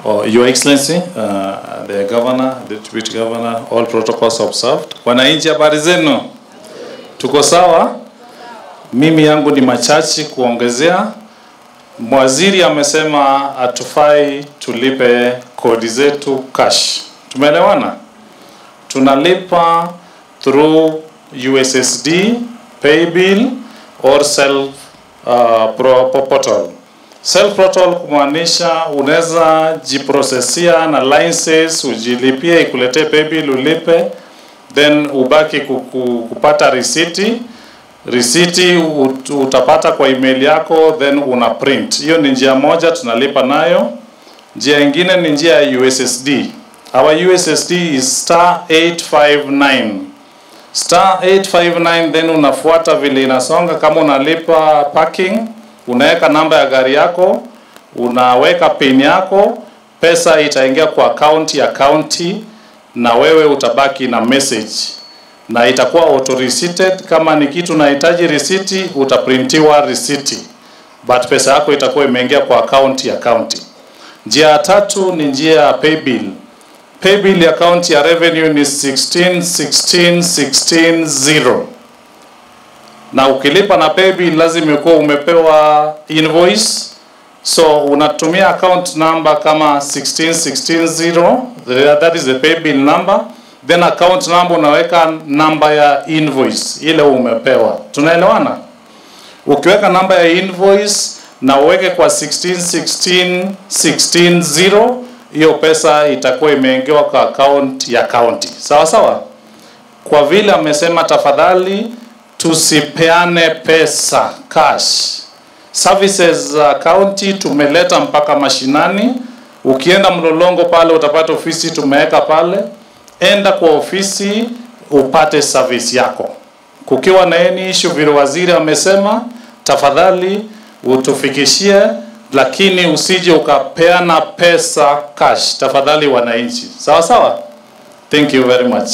Oh, Your Excellency, the Governor, the Deputy Governor, all protocols observed. Wananchi, habari zenu? Tuko sawa? Mimi yangu ni machache kuongezea. Mwaziri amesema hatufai tulipe kodi zetu cash. Tumeelewana? Tunalipa through USSD, paybill or self portal. Self portal kumaanisha unaweza jiprosesia na licenses, ujilipie, ikuletee paybill ulipe, then ubaki kupata risiti. Risiti utapata kwa email yako, then una print. Hiyo ni njia moja tunalipa nayo. Njia ingine ni njia ya USSD. Our USSD is star 859. Star 859, then unafuata vile inasonga. Kama unalipa parking, unaweka namba ya gari yako, unaweka pin yako, pesa itaingia kwa account ya county na wewe utabaki na message. Na itakuwa auto receipted. Kama ni kitu unahitaji receipt, utaprintiwa receipt. But pesa yako itakuwa imeingia kwa account ya county. Njia ya tatu ni njia ya paybill. Paybill ya county ya revenue ni 16 16 16 0. Na ukilipa na paybill lazima ukuwe umepewa invoice. So unatumia account number kama 16 16 0, that is the paybill number. Then account number unaweka namba ya invoice ile umepewa. Tunaelewana? Ukiweka namba ya invoice na uweke kwa 16 16 16 0, hiyo pesa itakuwa imeingiwa kwa account ya county. Sawa sawa? Kwa vile amesema tafadhali tusipeane pesa cash. Services za county tumeleta mpaka mashinani. Ukienda Mlolongo pale utapata ofisi tumeweka pale. Enda kwa ofisi upate service yako. Kukiwa na any issue vile waziri amesema, tafadhali utufikishie, lakini usije ukapeana pesa cash. Tafadhali wananchi. Sawa sawa? Thank you very much.